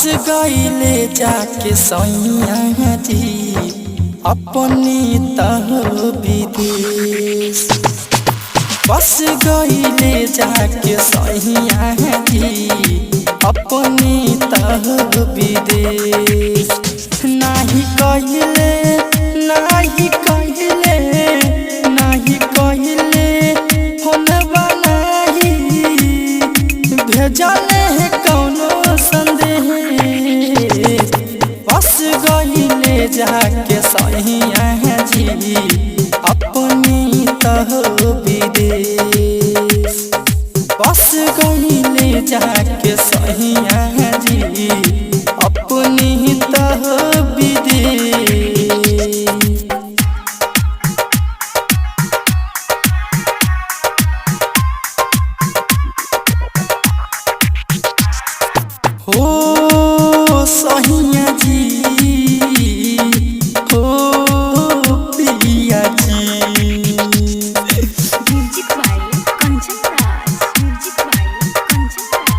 बस गईले जाके सैया जी अपनी तह विदेश। बस गईले जाके सैया जी अपनी तह विदेश। नाही कहिले नाही कहिले नाही कहिले फोनवा नाही भेजले है कौनो संदेश। बस गईले जाके सैया जी अपनी तह विदेश। बस गईले जाके सैया जी अपनी तह विदेश। हो सैया जी हो पिया जी। Music by Kanchan Raj. Music by Kanchan Raj.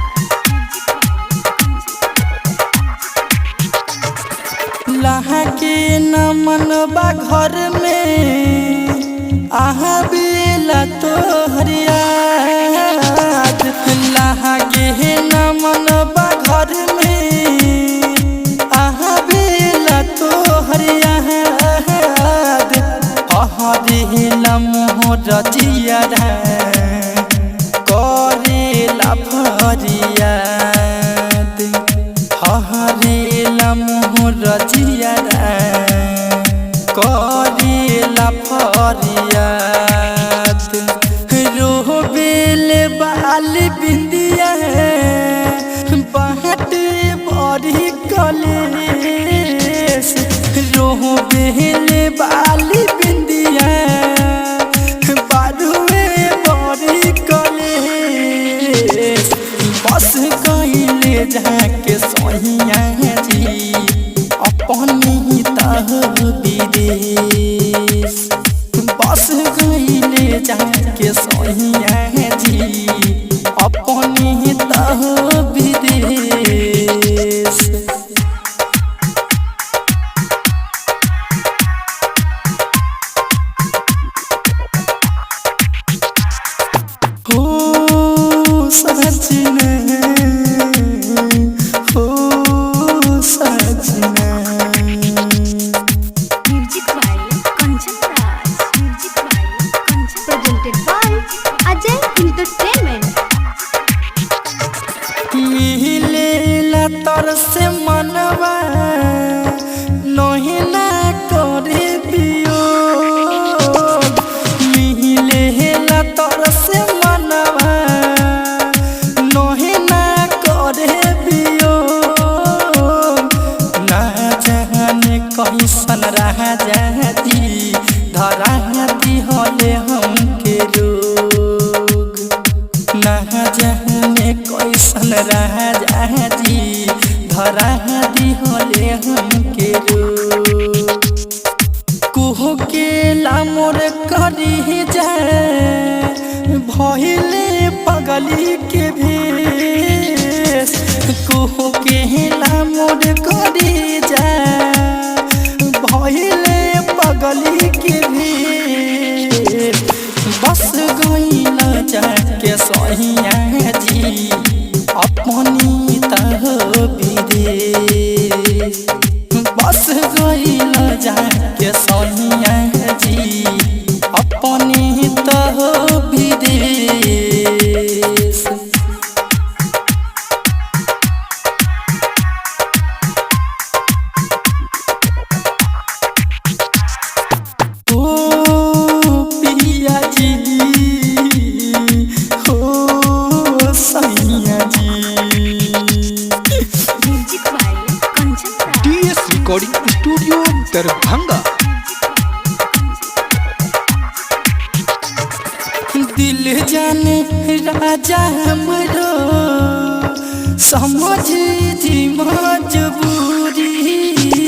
Music by Kanchan Raj. लहा के न मनबा घर में आहा बेला तो हरियाद। लहा के न मनबा घर में आहा बेला तो हरियाद। हरिला मोहर जियारा करेला फरियाद। हरेला मोहर जियारा करेला फरियाद। रोबेले बाल बिंदिया बाट बड़ी कलेश। रोबेले बाल बिंदिया बारुए बड़ी कलेश। बस गईले जाके सैया जी अपनी तह विदेश। बस गईले जाके सैया जी अपनी तह विदेश। हो सजना हो सजना। Music by Kanchan Raj. Music by Kanchan. Presented by Ajay Entertainment. मिलेला तर से मनवा नहीं ना करे वियोग। मिलेला तर से मनवा नहीं ना करे वियोग। ना जाने कैसन राजा जी धरा दिहले हमके रोग। ना जाने कैसन राजा जी धरा दिहले हमके रोग। कुहू के लामोर करी जाए भइले पगली के भेष। कुहू के लामोर करी जाए भइले पगली के भेष। बस गइल जाके सैया जी अपनी तह विदेश। बस गइल जाके सैया जी अपनी तह विदेश। ओ पिया जी हो सैया जी। Music by Kanchan Raj. TS recording studio Darbhanga. दिल जाने राजा हमरो समझ जी मजबूरी।